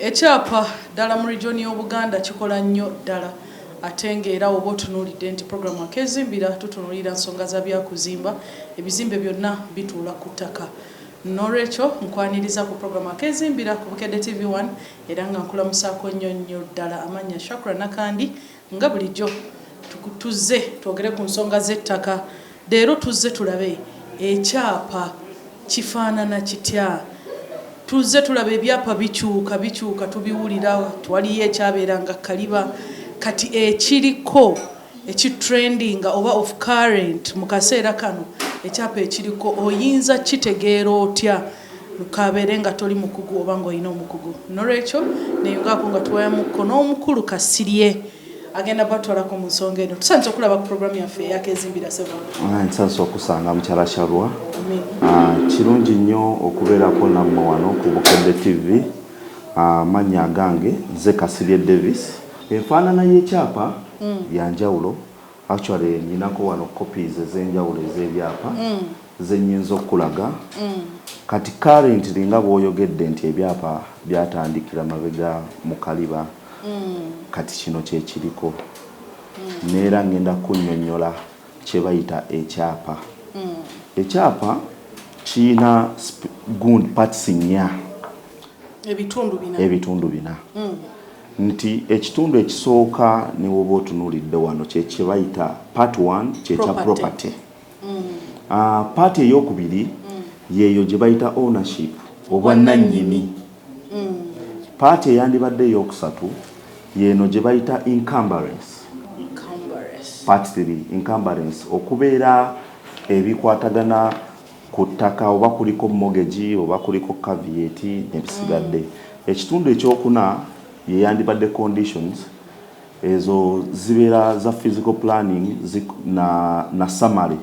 Ekyapa ddala mu region y'Obuganda kikola nnyo ddala, ate ng'era oba otunuulidde nti programu Akeezimbira tutunuulira nsonga za byakuzimba, ebizimbe byonna bituula ku ttaka. N'olwekyo nkwaniriza ku programu Akeezimbira ku Bukedde TV1 era nga nkulamusaako nnyo nnyo ddala. Amannya Shakura Nakandi, nga bulijjo tuzze twogere ku nsonga z'ettaka. Leero tuzze tulabe ekyapa kifaanana kitya. Tuzze tulaba ebyapa bikyuka bikyuka, tubiwulira, twaliyo ekyabeeranga kaliba, kati ekiriko ekitrendinga oba of current mu kaseera kano. Ekyapa ekiriko oyinza kitegeera otya, kabeere nga toli mukugu oba ng'olina omukugu? Nolwekyo neyungaako nga tuwayamukko n'omukulu Kasirye, agenda batwalako mu nsonga eno. Tusanyuse okulaba ku programu yaffe eyakezimbira, sebo. Nsanyuse okusanga mukyala Shalwa. Kirungi nnyo okubeerako nammwe wano ku Bukedde TV. Amannya agange nze Kasirye Davis. Enfaanana y'ekyapa yanjawulo. Actually, nyinako wano copies ez'enjawulo ez'ebyapa zenyinza okulaga. Kati currently, nga bw'oyogedde nti ebyapa byatandikira mabega mu kaliba, kati kino kyekiriko, neera ngenda kunnyonnyola kye bayita ekyapa. Ekyapa kiyina gundi parts nnya. Ebitundu bina. Ebitundu bina, nti ekitundu ekisooka, ne woba otunuulidde wano, kye kye bayita part 1, kyekya property. Property. Part eyokubiri yeeyo gye bayita ownership, obwannannyini. Part eyandibadde eyokusatu yeeno gye bayita encumbrance. Encumbrance. Part 3, encumbrance, okubeera ebikwatagana ku ttaka, oba kuliko mortgage oba kuliko caveat nebisigadde. Ekitundu ekyokuna yeyandibadde conditions. Ezo zibeera za physical planning na summary.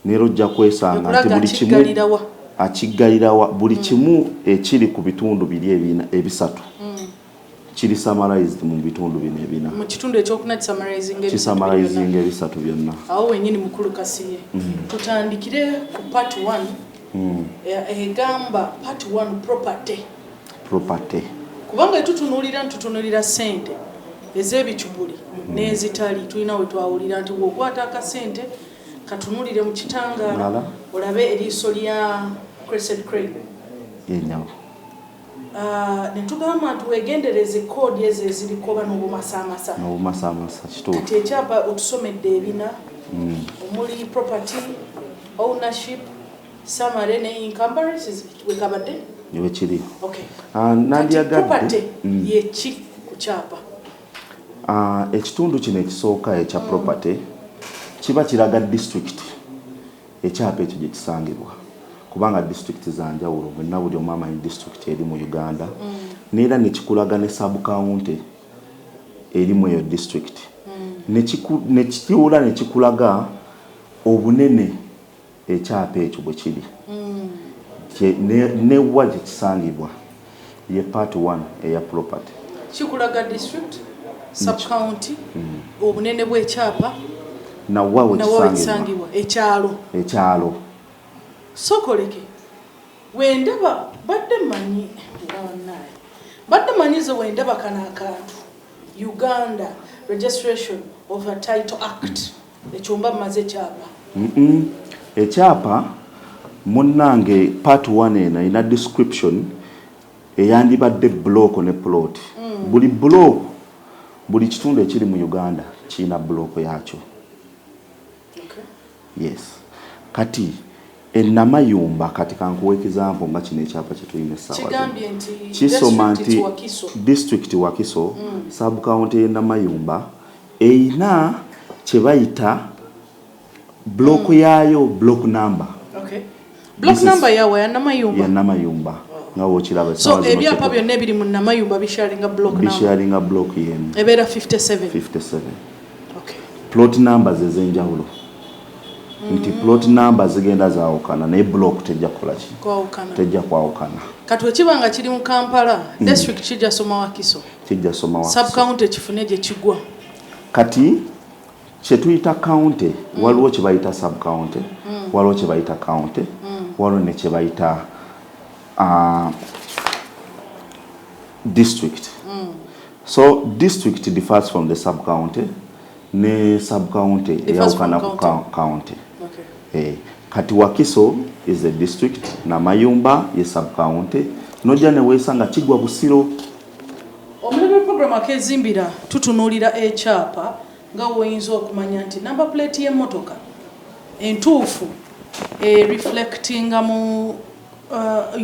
Neera ojja kwesanga nti ekulaga buli kimu akiggalirawa. Akiggalirawa buli kimu ekiri ku bitundu biri ebina, ebisatu kiri summarized mu bitundu bino ebina. Mu kitundu ekyokuna kisummarizing ebisatu byonna. Kisummarizing ebisatu byonna. Awo wenyini, mukulu Kasirye, tutandikire ku part 1 egamba part 1, property. Property. Kubanga tutunuulira nti tutunuulira ssente ez'ebicupuli n'ezitali. Tulina we twawulira nti bw'okwata akasente katunulire mu kitangaala, Ngala. olabe eriiso lya crested crane. Yenyawo. Ah, ne tugamba nti weegendereze koodi ezo eziriko oba n'obumasaamasa. N'obumasaamasa, kituufu. Kati ekyapa otusomedde ebina omuli property, ownership, summary ne encumbrances, wekabadde? Wekiri. Okay. Ah, kati nandyagadde property yeki ku kyapa? Ah, ekitundu kino ekisooka ekya property kiba kiraga district ekyapa ekyo gye kisangibwa, kubanga district za njawulo. Bwenna buli omu amanyi district eri mu Uganda. Neera nekikulaga ne sub county erimu eyo district. Nekikiwula nekikulaga obunene ekyapa ekyo bwe kiri. Newa gye kisangibwa, ye part 1 eya property. Kikulaga district, subcounty, obunene bw'ekyapa, nawa nawa wekisangibwa. Wekisangibwa, ekyalo. Ekyalo. Sokoleke wendaba badde manyi era bannaaye badde manyi ze wendaba kano akantu, Uganda Registration of a Title Act, ekyo mba mmaze ekyapa. Ekyapa munnange, part 1 eno erina description eyandibadde block ne plot. Buli block, buli kitundu ekiri mu Uganda kirina block yakyo. Yes, kati enamayumba, kati kankuwa example nga kino ekyapa kyetulina essaawa zino. Kigambye nti Kisoma district nti Wakiso. District Wakiso, sub county y'enamayumba eyina kye bayita block yaayo, block number. Okay. Block number yawe ya Namayumba. Ya Namayumba, nga wokiraba So essaawa zino. Ebyapa byonna ebiri mu Namayumba bisharinga block number. Bisharinga block yemu. Ebeera 57. 57. Okay. Plot numbers ez'enjawulo, nti plot number zigenda zaawukana, naye block tejja kukola ki? Kwawukana. Tejja kwawukana. Kati wekiba nga kiri mu Kampala district, kijja soma Wakiso. Kijja soma Wakiso. Sub county kifune gye kigwa. Kati kyetuyita county, waliwo kye bayita sub county, waliwo kye bayita county, waliwo ne kye bayita District. So district differs from the sub county, ne sub county Differs from eyawukana ku county. County. Okay. Kati Wakiso is a district, Namayumba ye sub county, nojja neweesanga kigwa Busiro. Omulabi program Akezimbira, tutunuulira ekyapa nga woyinza okumanya nti number plate y'emmotoka entuufu ereflectinga mu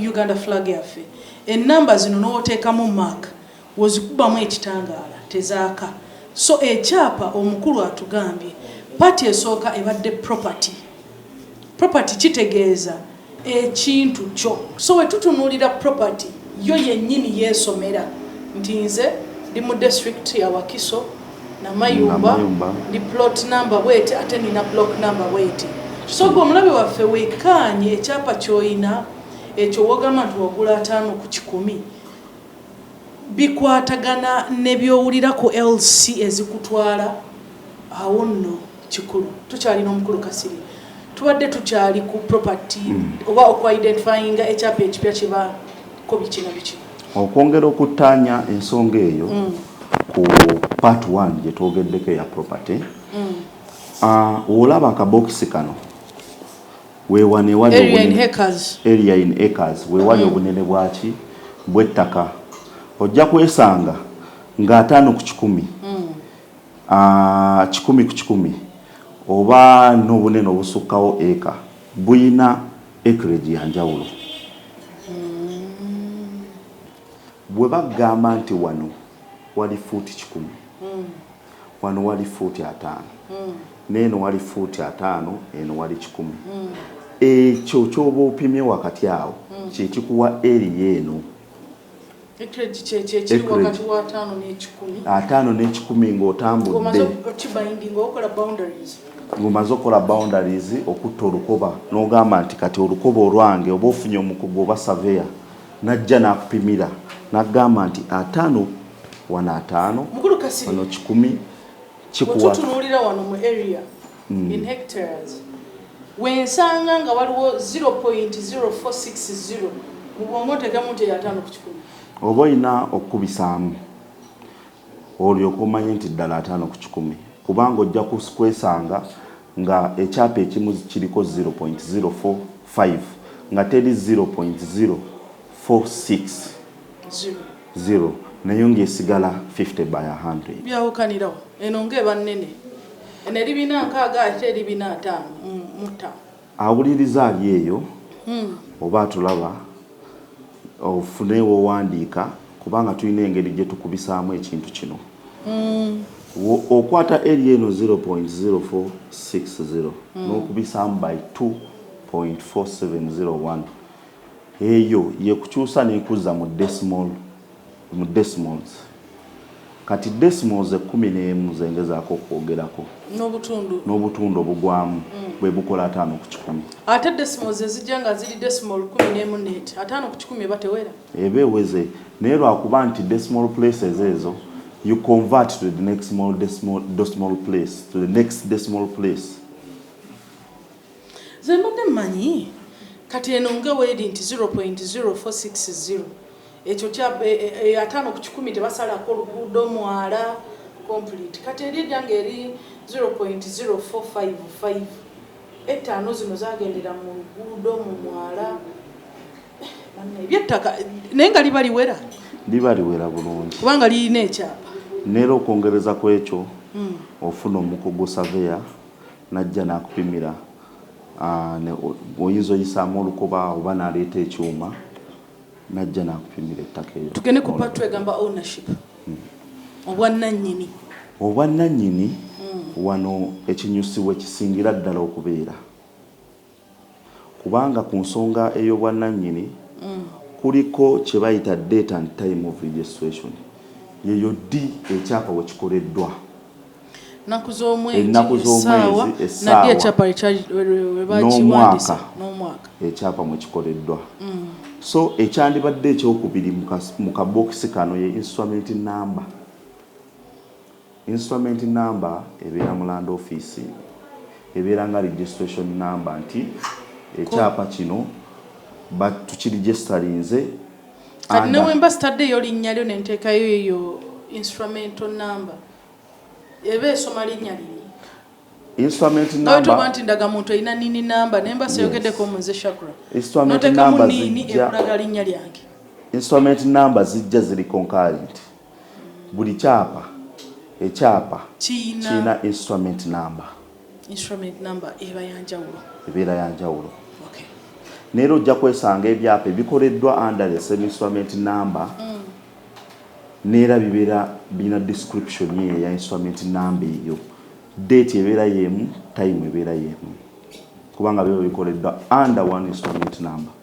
Uganda flag yaffe. Enamba zino n'oteekamu mark, wozikubamu ekitangaala tezaaka. So ekyapa, omukulu atugambye part esooka ebadde property. Property kitegeeza ekintu kyo. So we tutunuulira property yo yennyini, yeesomera nti nze ndi mu district ya Wakiso, Namayumba, Namayumba. Ndi plot number bweti, ate nina block number bweti. So gwe omulabe waffe, wekkaanye ekyapa ky'oyina ekyo, wogamba nti wagula 50 ku 100, bikwatagana ne byowulira ku LC ezikutwala awo. Nno kikulu, tukyalina omukulu Kasiri, tubadde tukyali ku property oba okuidentifyinga ekyapa ekipya kibako biki na biki. Okwongera okuttaanya ensonga eyo ku part 1 gye twogeddeko eya property, olaba akabokisi kano weewano ewali area in acres. Area in acres, weewali obunene bwaki bw'ettaka. Ojja kwesanga nga 50 ku 100, 100 ku 100 oba n'obunene obusukkawo eka buyina acreage ya njawulo. Bwe bagamba nti wano wali fuuti 100, wano wali fuuti 50, n'eno wali fuuti 50, eno wali 100, ekyo kyoba opimye wakati awo kyekikuwa area eno. Acreage kyekyo ekiri Acreage. wakati wa 50 n'ekikumi. 50 n'ekikumi ng'otambudde. Ng'omaze okibindinga, okola boundaries. Ng'omaze okukola boundaries, okutta olukoba n'ogamba nti kati olukoba olwange, oba ofunye omukugu oba surveyor najja n'akupimira n'agamba nti 50 wano, 50 Mukulu Kasiri, wano 100, kikuwa. Wetutunuulira wano mu area in hectares, wensanga nga waliwo 0.0460, mu bwongo nteekamu nti eyo 50 ku 100. Oba olina okukubisaamu olyoka omanye nti ddala 50 ku 100, kubanga ojja kwesanga nga ekyapa ekimu kiriko 0.045 nga teri 0.046 0. 0, naye ng'esigala 50 by 100. Byawukanirawo, eno ng'eba nnene, eno eri 460 ate eri 455. Awuliriza ali eyo oba atulaba, ofune wowandiika, kubanga tulina engeri gye tukubisaamu ekintu kino. Okwata area eno 0.0460 n'okubisaamu by 2.4701, eyo yekukyusa nekuzza mu decimal, mu decimals. Kati decimals 11 zengezaako okwogerako n'obutundu. N'obutundu obugwamu bwe bukola 50 ku 100. Ate decimals ezijja nga ziri decimal 11 net, 50 ku 100 eba tewera. Eba eweze, naye lwakuba nti decimal places ezo you convert to the next small decimal place, to the next decimal place. Nze mbadde mmanyi kati eno nga weeri nti 0.0460, ekyo kya 50 ku 100 tebasalako oluguudo mwala complete. Kati eri eryange eri 0.0455, etaano zino zagendera mu luguudo, mu mwala. Banna, ebyettaka naye nga liba liwera. Liba liwera bulungi. Kubanga lirina ekyapa. Neera okwongereza ku ekyo, ofuna omukugu surveyor najja n'akupimira. Oyinza oyisaamu olukoba oba n'aleeta ekyuma najja n'akupimira ettaka eryo. Tugende ku part egamba ownership, obwannannyini. Obwannannyini, wano ekinyusi we kisingira ddala okubeera, kubanga ku nsonga ey'obwannannyini kuliko kye bayita date and time of registration. Yeyo ddi ekyapa we kikoleddwa. Ennaku z'omwezi. Ennaku z'omwezi, essaawa, essaawa. Naddi ekyapa lwe bakiwandiisa. N'omwaka. Ekyapa mwe kikoleddwa. So ekyandibadde ekyokubiri mu kabokisi kano ye instrument number. Instrument number ebeera mu land office, ebeera nga registration number, nti ekyapa kino tukiregisterinze. Kati newemba sitaddeyo linnya lyo nenteekayo eyo instrumental number, eba esoma linnya liri? Instrument number. Nti ndagamuntu erina NIN number, nemba seyogeddeko munze Shakura, Instrument noteekamu number NIN, ekulaga linnya lyange. Instrument number zijja ziri concurrent. Buli kyapa, ekyapa kiyina kirina instrument number. Instrument number eba yanjawulo. Ebeera yanjawulo. Neera ojja kwesanga ebyapa ebikoleddwa under the same instrument number, neera bibeera birina description ye eya instrument number eyo. Date ebeera yemu, time ebeera yemu, kubanga biba bikoleddwa under one instrument number.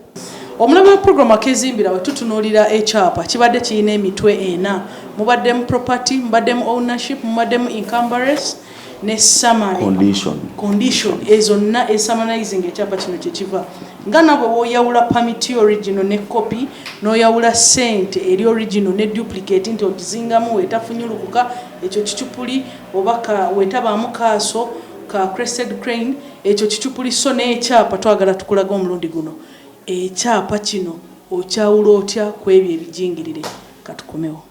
Omulabi wa program Akezimbira, we tutunuulira ekyapa kibadde kirina emitwe ena. Mubaddemu property, mubaddemu ownership, mubaddemu encumbrance ne summary. Condition. Condition ezonna esummarizing ekyapa kino kyekiva nga nabwe woyawula permit original ne copy, n'oyawula sente eri original ne duplicate, nti ogizingamu wetafunyulukuka ekyo kicupuli, oba wetabaamu kaaso ka crested crane, ekyo kicupuli. So n'ekyapa twagala tukulaga omulundi guno ekyapa kino okyawula otya ku ebyo ebijingirire. Katukomewo.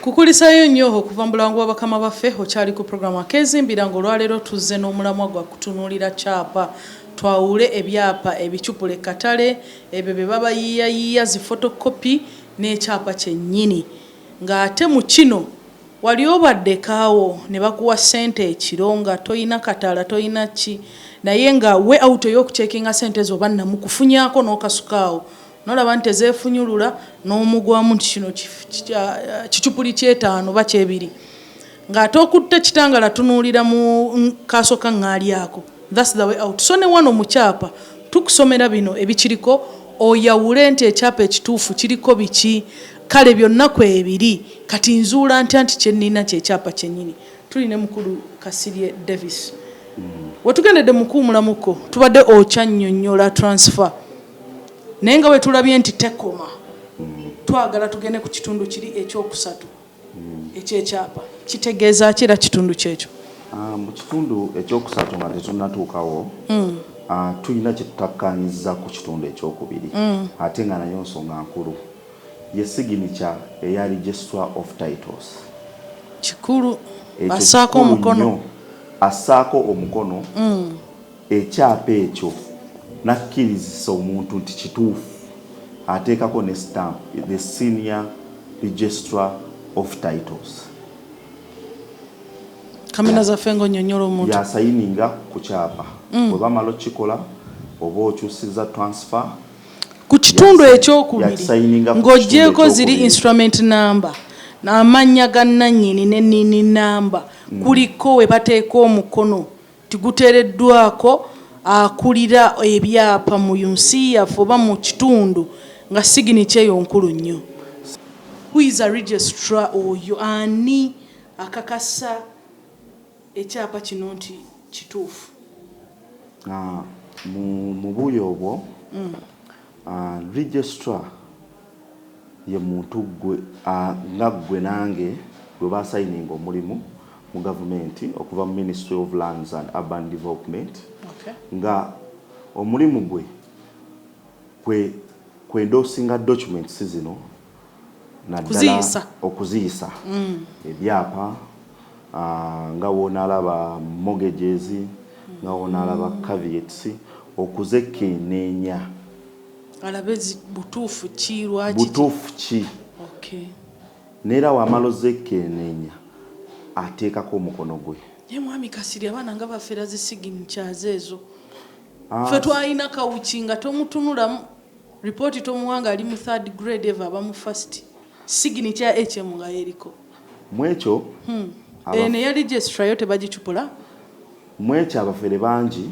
Kukulisayo nnyo okuva mu bulango bwa bakama baffe. Okyali ku programu Akezimbira, ng'olwaleero tuzze n'omulamwa gwa kutunuulira kyapa, twawule ebyapa ebicupule katale, ebyo bye baba yiiyayiiya zi photocopy, n'ekyapa kyennyini. Ng'ate mu kino wali obaddekaawo ne bakuwa ssente ekiro nga toyina kataala, toyina ki, naye nga way out ey'okucheckinga ssente zo oba namukufunyaako n'okasukaawo nolaba nti tezeefunyulula, n'omugwamu nti kino kicupuli kyetaano oba kyebiri, ng'ate okutta kitangala tunuulira mu kaaso ka ŋŋaali ako. That's the way out. So ne wano mu kyapa tukusomera bino ebikiriko, oyawule nti ekyapa ekituufu kiriko biki. Kale byonna kwebiri. Kati nzuula ntya nti kyennina kyekyapa kyennyini? Tuli ne mukulu Kasirye Davis. Wetugendedde mu kuwumulamuko tubadde okyannyonnyola transfer, naye nga bwe tulabye nti tekoma, twagala tugende ku kitundu kiri ekyokusatu ekyekyapa. Kitegeeza ki era kitundu kyekyo? Mu kitundu ekyokusatu nga tetunnatuukawo, tulina kye tutakkaanyiza ku kitundu ekyokubiri, ate nga nayo nsonga nkulu, ye signature eya registrar of titles. Kikulu. Ekyo assaako kikulu omukono. Nnyo. Assaako omukono ekyapa ekyo nakkirizisa omuntu nti kituufu, ateekako ne stamp, the senior registrar of titles. Kamina zaffe ng'onnyonnyola omuntu. Yasayininga ku kyapa. Bwe bamala okukikola oba okyusiza transfer. Ku kitundu ekyokubiri, yakisayininga ku ng'oggyeko kitundu ziri ekyokubiri. Instrument number, amannya ga nannyini ne NIN number, kuliko we bateeka omukono tiguteereddwako akulira ebyapa mu nsi yaffe oba mu kitundu, nga signature eyo nkulu nnyo. Who is a registrar? Oyo ani akakasa ekyapa kino nti kituufu? Mu buuyi obwo, registrar ye muntu gwe, nga ggwe nange gwe basayininga omulimu mu gavumenti okuva mu Ministry of Lands and Urban Development, nga omulimu gwe kwe kwendorsinga documents zino naddala Kuziyisa. Okuziyisa ebyapa, nga wonaalaba mortgages, nga wonaalaba caveats, okuzekeneenya. Alabe butuufu ki, lwaki? Butuufu ki. Neera wamala ozekeneenya ateekako omukono gwe. Naye mwami Kasiri, abaana nga bafera zi signatures ezo. Ffe twalina kawuki nga tomutunulamu ripooti, tomuwanga ali mu third grade, eva aba mu first, signature ya HM nga yeriko. Mwekyo Eno eya registrar yo tebagicupula. Mwekyo abafere bangi,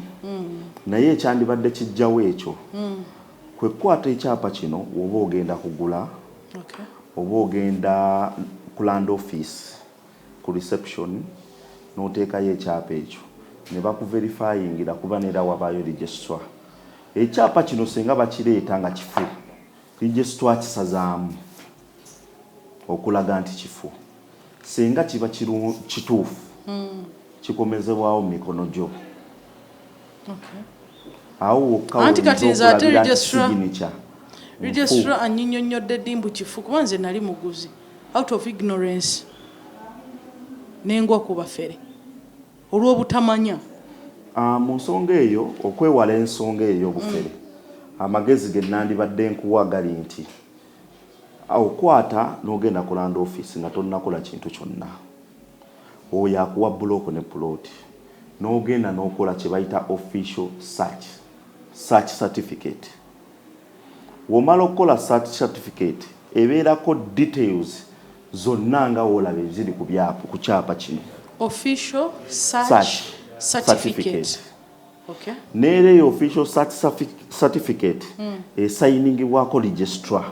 naye ekyandibadde kijjawo ekyo kwe kukwata ekyapa kino oba ogenda kugula, oba ogenda ku land office ku reception n'oteekayo ekyapa ekyo ne bakuverifyingira, kuba neera wabaayo registrar. Ekyapa kino senga bakireeta nga kifu, registrar kisazaamu. Okulaga nti kifu. Singa kiba kituufu, kikomezebwawo mu mikono gyo. Awo wokka Anti kati woyinza nze ate okulabira nti signature nfu. Registrar anyinyonnyodde ddi mbu kifu? Kuba nze nali muguzi, out of ignorance nengwa ku bafere olw'obutamanya. Ah, mu nsonga eyo, okwewala ensonga eyo ey'obufere, amagezi ge nandibadde nkuwa gali nti okwata n'ogenda ku land office nga tonnakola kintu kyonna. Oyo akuwa buloko ne puloti, n'ogenda n'okola kye bayita official search certificate. W'omala okukola search certificate, ebeerako details zonna nga woolaba eziri ku byapa, ku kyapa kino. Official search search certificate. Certificate. Okay. Neera eyo official search certificate esayiningibwako registrar,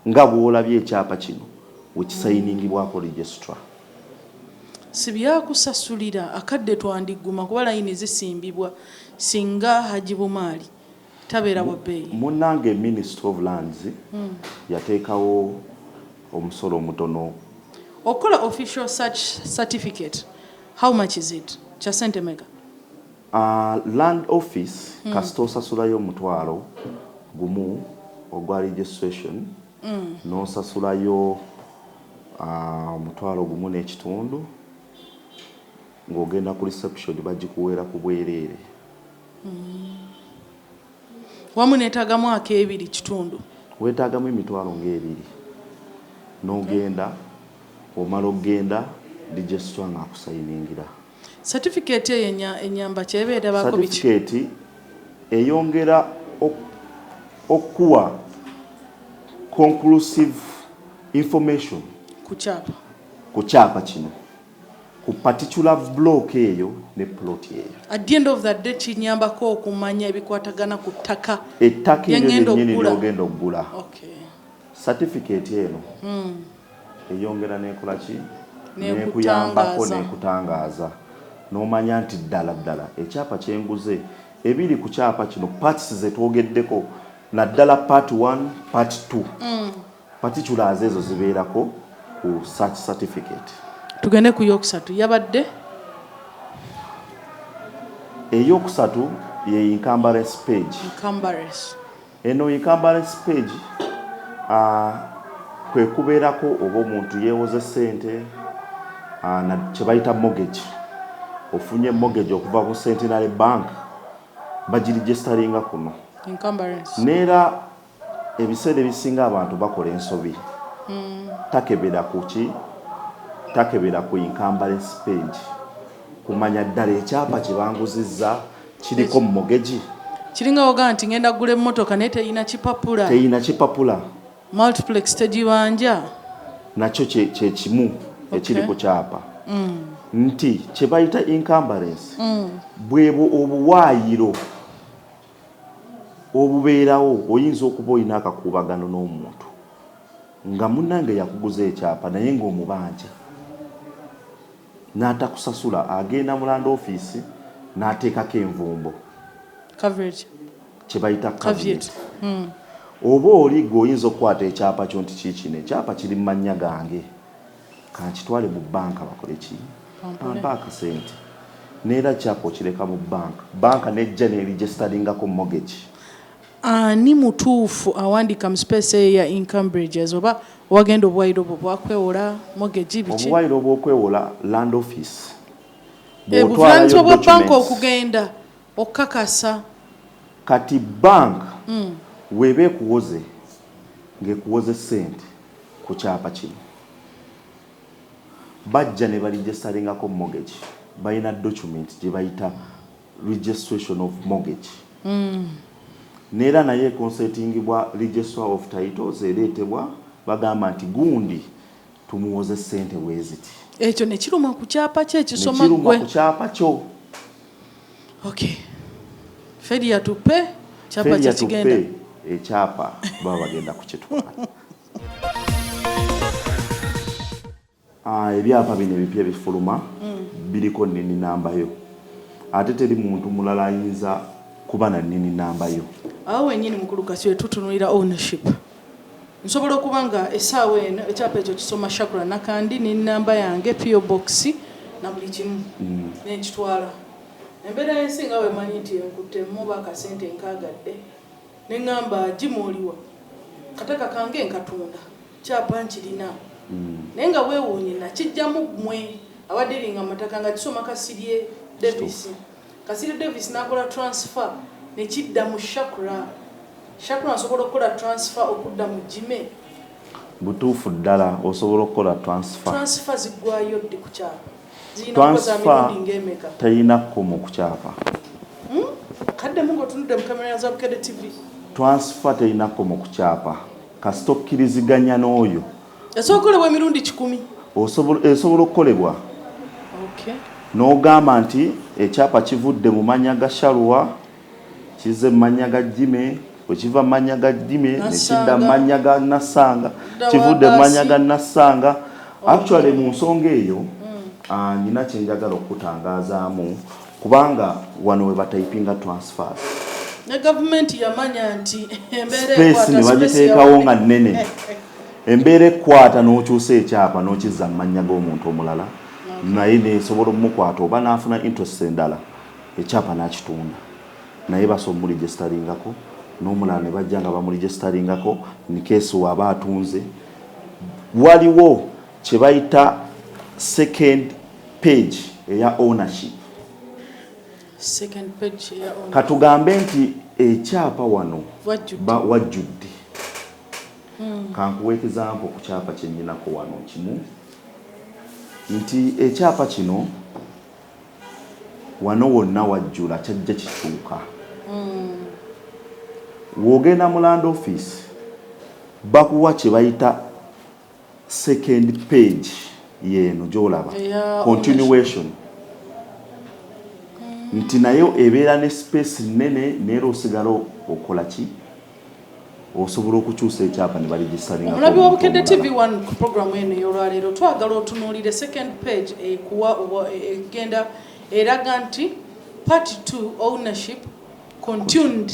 nga bw'olabye ekyapa kino wekisayiningibwako registrar. Si byakusasulira akadde, twandiguma kuba layini zisimbibwa singa Haji Bumaali tabeera wa bbeeyi. Munnange, Minister of Lands yateekawo omusolo omutono. Okukola official search certificate, how much is it? Kya sente meka? Land office, kasita osasulayo 10,000 ogwa registration, n'osasulayo 1,500, ng'ogenda ku reception bagikuweera ku bwereere. Wamu neetagamu ak'ebiri kitundu. Weetaagamu 20,000, n'ogenda, omala okgenda, registrar ng'akusayiningira. Certificate eyo enyamba kyebeera bako biki? Certificate eyongera okuwa conclusive information ku kyapa. Ku kyapa kino, ku particular block eyo ne plot eyo. At the end of the day kinyambako okumanya ebikwatagana ku ttaka ettaka eryo lyengenda lyennyini okugula. Lyogenda okugula. Certificate eno eyongera nekola ki? Nekuyambako. Nekutangaaza. Nekutangaaza n'omanya nti ddala ddala ekyapa kyenguze, ebiri ku kyapa kino, parts zetwogeddeko, naddala part 1, part 2, particulars ezo zibeerako ku search certificate. Tugende ku yokusatu, yabadde? Eyokusatu ye encumbrance page. Encumbrance. Eno encumbrance page kwe kubeerako oba omuntu yeewoze ssente, kye bayita mortgage. Ofunye mortgage okuva ku Centenary Bank, bagiregisteringa kuno. Encumbrance. Neera ebiseera ebisinga abantu bakola ensobi, takebera ku ki? Takebera ku encumbrance page kumanya ddala ekyapa kye banguzizza kiriko mortgage. Kiringa woga nti ngenda kugula emmotoka naye teyina kipapula. Teyina kipapula. Multiplex tegibanja. Nakyo kyekimu ekiri ku kyapa nti kye bayita encumbrance bwebwo obuwaayiro obubeerawo. Oyinza okuba olina akakuubagano n'omuntu nga munnange yakuguza ekyapa, naye ng'omubanja n'atakusasula, agenda mu land office n'ateekako envumbo. Coverage. Kye bayita caveat. Caveat. Oba oli gwe oyinza okukwata ekyapa kyo nti kiikino ekyapa kiri mu mannya gange, kankitwale mu banka bakole ki? Bampole. Bampe akasente. Neera kyapa okireka mu banka, banka nejja neregisteringako mortgage. Ani mutuufu awandiika mu space eyo ya encumbrances, oba wagenda obuwayiro bwo bwakwewola, mortgage, biki? Obuwayiro obwokwewola, land office. Buvunanyizibwa bwa banka okugenda okukakasa. Kati bank weeba ekuwoze, ng'ekuwoze sente ku kyapa kino, bajja ne baregisteringako mortgage. Balina document gye bayita registration of mortgage. Neera naye econsultingibwa registrar of titles, ereetebwa, bagamba nti gundi tumuwoze sente bweziti. Ekyo ne kiruma ku kyapa kye ekisoma. Nekiruma ggwe ku kyapa kyo. Okay, failure to pay, kyapa Failure to kyekigenda. pay, ekyapa baba bagenda kukitwala. Ah, ebyapa bino ebipya ebifuluma biriko NIN number yo, ate teri muntu mulala ayinza kuba na NIN number yo. Awo wenyini, mukulu Kasi, we tutunulira ownership. Nsobola okuba nga essaawa eno ekyapa ekyo kisoma Shakura Nakandi nenamba yange, PO Box na buli kimu, nenkitwala. Embeera y'ensi nga wemanyi nti enkuttemu oba akasente nkagadde, neŋŋamba gimuoliwa kataka kange nkatunda, kyapa nkirina. Naye nga weewuunye nakijjamu mmwe abadealinga amataka nga kisoma Kasirye Davis. Kasirye Davis n'akola transfer nekidda mu Shakura. Shakura nsobola okukola transfer okudda mu Jime? Butuufu ddala, osobola okukola transfer. Transfer ziggwayo ddi ku kyapa? Zirina kuba za Transfer mirundi ng'emeka? Terina kkomo ku kyapa. Kaddemu ng'otunudde mu kamera za Bukedde TV. Transfer terina kkomo ku kyapa kasita okkiriziganya n'oyo. Esobola okukolebwa emirundi 100? Esobola okukolebwa n'ogamba nti ekyapa kivudde mu mannya ga Sharuwa, kizze mu mannya ga Jime, bwe kiva mu mannya ga Jime nekidda mu mannya ga Nassanga, kivudde mu mannya ga Nassanga. Actually, mu nsonga eyo nyina kyenjagala okukutangazaamu, kubanga wano we batayipinga transfers. Ne gavumenti yamanya nti embeera Space ne bagiteekawo nga nnene, embeera ekwata n'okyusa ekyapa n'okizza mu mannya g'omuntu omulala, naye nesobola omumukwata oba n'afuna interest endala, ekyapa n'akitunda, naye basobola omuregisterinngako n'omulala ne bajja nga bamuregisterinngako in case waaba atunze. Waliwo kye bayita second page eya ownership. Second page eya ownership. Katugambe nti ekyapa wano wajjudde. Wajjudde. Kankuwa example ku kyapa kyennyinako wano kimu, nti ekyapa kino wano wonna wajjula, kyajja kikyuka. W'ogenda mu land office bakuwa kye bayita second page, yeeno gy'olaba. Eya continuation, nti nayo ebeera ne space nene, neera osigala okola ki, osobola okukyusa ekyapa ne baregisteringa. Omulabi wa Bukedde TV1, ku programu eno ey'olwaleero twagala otunuulire second page ekuwa oba egenda eraga nti part 2 ownership continued,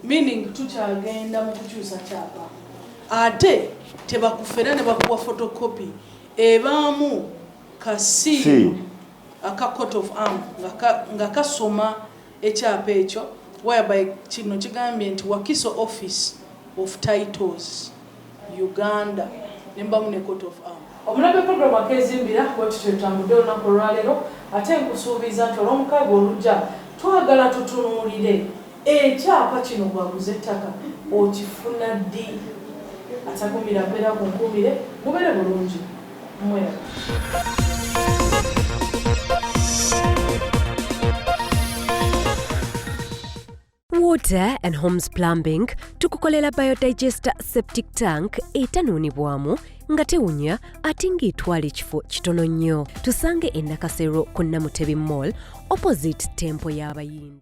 meaning tukyagenda mu kukyusa kyapa, ate tebakufera ne bakuwa photocopy ebaamu kasiiru Seal. Aka coat of arm nga kasoma ekyapa ekyo, whereby kino kigambye nti Wakiso Office of Titles Uganda, nembamu ne coat of arm. Omulabe program Akezimbira, bwetutyo tutambudde olunaku olwaleero, ate nkusuubiza nti olwomukaaga olujja twagala tutunuulire ekyapa kino. Bwaguza ettaka okifuna ddi? Atakumira mpeera ku nkuumire, mubeere bulungi, mweraba. Water and Homes Plumbing tukukolera biodigester septic tank etanuunibwamu, nga tewunya ate ng'etwala ekifo kitono nnyo. Tusange e Nakasero ku Namutebi Mall, opposite temple y'Abayindi.